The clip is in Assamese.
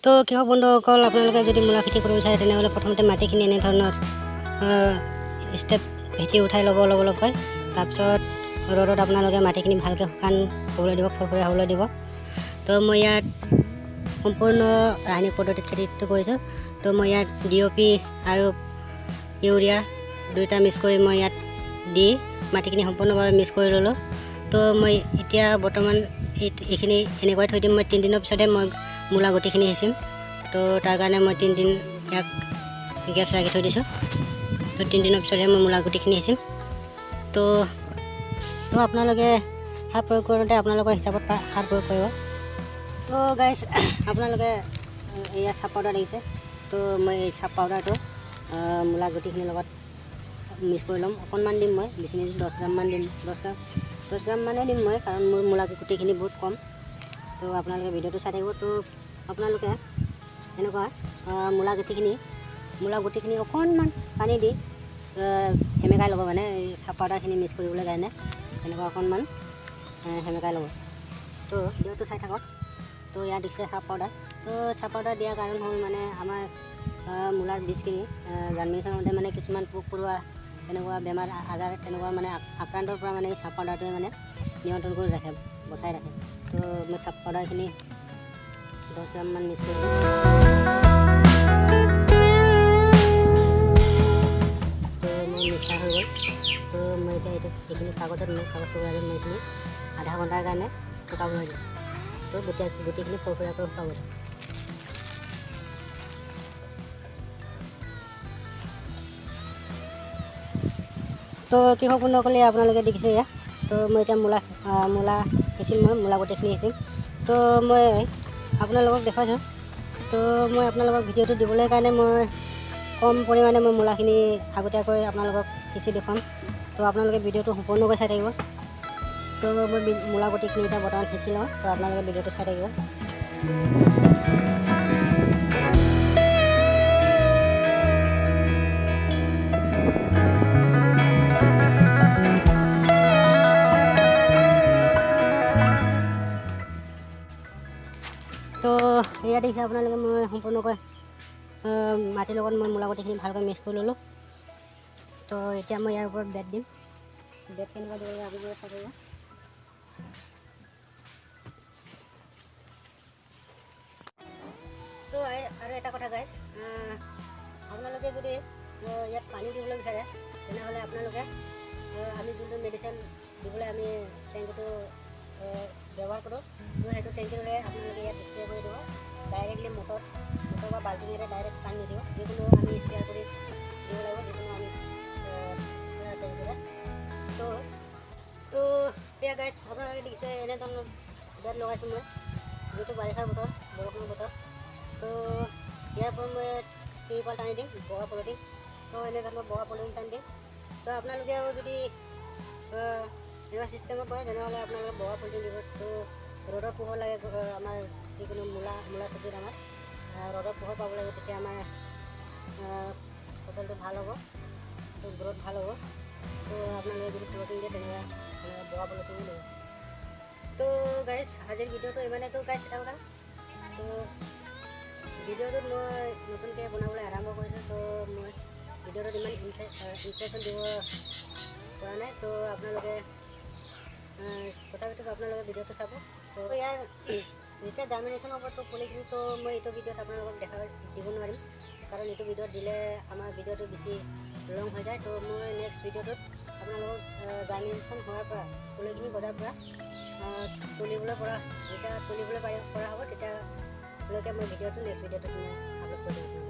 তো কৃষক বন্ধুসকল, আপোনালোকে যদি মূলা খেতি কৰিব বিচাৰে, তেনেহ'লে প্ৰথমতে মাটিখিনি এনেধৰণৰ ষ্টেপ ভেটি উঠাই ল'ব অলপ অলপকৈ। তাৰপিছত ৰ'দত আপোনালোকে মাটিখিনি ভালকৈ শুকান হ'বলৈ দিব, ফৰফৰীয়া হ'বলৈ দিব। তো মই ইয়াত সম্পূৰ্ণ ৰাসায়নিক পদ্ধতিত খেতিটো কৰিছোঁ। তো মই ইয়াত DOP আৰু ইউৰিয়া দুয়োটা মিক্স কৰি মই ইয়াত দি মাটিখিনি সম্পূৰ্ণভাৱে মিক্স কৰি ল'লোঁ। তো মই এতিয়া বৰ্তমান এইখিনি এনেকুৱাই থৈ দিম। মই 3 দিনৰ পিছতহে মই মূলা গুটিখিনি সিঁচিম। তো তাৰ কাৰণে মই 3 দিন ইয়াক গেপছ ৰাখি থৈ দিছোঁ। তো 3 দিনৰ পিছতহে মই মূলা গুটিখিনি সিঁচিম। তো আপোনালোকে সাৰ প্ৰয়োগ কৰোঁতে আপোনালোকৰ হিচাপত সাৰ প্ৰয়োগ কৰিব। তো গাইজ, আপোনালোকে এয়া চাপ পাউডাৰ দেখিছে। তো মই এই চাপ পাউডাৰটো মূলা গুটিখিনিৰ লগত মিক্স কৰি ল'ম। অকণমান দিম মই, বেছি নিদিওঁ, 10 গ্ৰামমান দিম। 10 গ্ৰাম, 10 গ্ৰাম মানেই দিম মই, কাৰণ মোৰ মূলা গুটিখিনি বহুত কম। তো আপোনালোকে ভিডিঅ'টো চাই থাকিব। তো আপোনালোকে এনেকুৱা মূলা গুটিখিনি অকণমান পানী দি সেমেকাই ল'ব, মানে এই চাপ পাউডাৰখিনি মিক্স কৰিবলৈ কাৰণে এনেকুৱা অকণমান সেমেকাই ল'ব। তো ভিডিঅ'টো চাই থাকক। তো ইয়াত দেখিছে চাপ পাউডাৰ। তো চাপ পাউডাৰ দিয়াৰ কাৰণ হ'ল মানে আমাৰ মূলাৰ বীজখিনি জাৰ্মিনেশ্যন হওঁতে মানে কিছুমান পোক পৰুৱা, তেনেকুৱা বেমাৰ আজাৰ, তেনেকুৱা মানে আক্ৰান্তৰ পৰা মানে এই চাপ পাউডাৰটোৱে মানে নিয়ন্ত্ৰণ কৰি ৰাখে, বচাই ৰাখে। তো মই চাপ পাউডাৰখিনি 10 গ্ৰামমান মিক্স কৰি দিম। তো মোৰ মিক্সাৰ হৈ গ'ল। তো মই এতিয়া এইখিনি কাগজত, মই কাগজটো আৰু মই এইখিনি আধা ঘণ্টাৰ কাৰণে শুকাবলৈ দিম। তো গোটেইখিনি ফৰফৰীয়াকৈ শুকাব দিম। তো কৃষক বন্ধুসকলে, আপোনালোকে দেখিছে এয়া। তো মই এতিয়া মূলা সিঁচিম, মই মূলা গোটেইখিনি সিঁচিম। তো মই আপোনালোকক দেখুৱাইছোঁ। তো মই আপোনালোকক ভিডিঅ'টো দিবলৈ কাৰণে মই কম পৰিমাণে মই মূলাখিনি আগতীয়াকৈ আপোনালোকক সিঁচি দেখুৱাম। তো আপোনালোকে ভিডিঅ'টো সম্পূৰ্ণকৈ চাই থাকিব। তো মই মূলা গুটিখিনি এতিয়া বৰ্তমান সিঁচি লওঁ। তো আপোনালোকে ভিডিঅ'টো চাই থাকিব। তো এয়া দেখিছে আপোনালোকে, মই সম্পূৰ্ণকৈ মাটিৰ লগত মই মূলা গুটিখিনি ভালকৈ মিক্স কৰি ল'লোঁ। তো এতিয়া মই ইয়াৰ ওপৰত বেট দিম। বেট কেনেকুৱা দিব লাগে আপোনালোকে চাই থাকিব। তো আৰু এটা কথা গাইজ, আপোনালোকে যদি ইয়াত পানী দিবলৈ বিচাৰে, তেনেহ'লে আপোনালোকে আমি যোনটো মেডিচিন দিবলৈ আমি টেংকিটো ব্যৱহাৰ কৰোঁ, তো সেইটো টেংকিটোৰে আপোনালোকে ইয়াত স্প্ৰে কৰি দিব। ডাইৰেক্টলি মটৰ বা বাল্টিঙেৰে ডাইৰেক্ট পানী নিদিব। যিকোনো আমি স্প্ৰে কৰি দিব লাগিব, যিকোনো আমি টেংকিৰে। তো এয়া গাইজ, আপোনালোকে দেখিছে এনেধৰণৰ বেট লগাইছোঁ মই। যিহেতু বাৰিষাৰ বতৰ, বৰষুণৰ বতৰ, তো ইয়াৰ পৰা মই তিৰপাল টানি দিম, বগা পলিথিন। তো এনেধৰণৰ বগা পলিথিন টানি দিম। তো আপোনালোকেও যদি এনেকুৱা চিষ্টেমত কৰে, তেনেহ'লে আপোনালোকে বগা পলিথিন দিব। তো ৰ'দৰ পোহৰ লাগে আমাৰ যিকোনো মূলা চব্জিত আমাৰ ৰ'দৰ পোহৰ পাব লাগিব, তেতিয়া আমাৰ ফচলটো ভাল হ'ব, তো গ্ৰ'থ ভাল হ'ব। তো আপোনালোকে যদি পলিথিন দিয়ে, তেনেকুৱা বগা পলিথিনো দিব। তো গাইজ, আজিৰ ভিডিঅ'টো ইমানেই। তো গাইজ, এটা কথা, তো ভিডিঅ'টোত মই নতুনকৈ বনাবলৈ আৰম্ভ কৰিছোঁ। তো মই ভিডিঅ'টোত ইমান ইমপ্ৰেশ্যন দিব পৰা নাই। তো আপোনালোকে তথাপিতো আপোনালোকে ভিডিঅ'টো চাব। তো ইয়াৰ যেতিয়া জাৰ্মিনেশ্যন হ'ব, তো পুলিখিনি, তো মই এইটো ভিডিঅ'ত আপোনালোকক দেখা দিব নোৱাৰিম, কাৰণ এইটো ভিডিঅ'ত দিলে আমাৰ ভিডিঅ'টো বেছি লং হৈ যায়। তো মই নেক্সট ভিডিঅ'টোত আপোনালোকক জাৰ্মিনেশ্যন হোৱাৰ পৰা, পুলিখিনি গজাৰ পৰা তুলিবলৈ পৰা, যেতিয়া তুলিবলৈ পৰা হ'ব, তেতিয়ালৈকে মই ভিডিঅ'টো নেক্সট ভিডিঅ'টোত মই আপলোড কৰি দিম।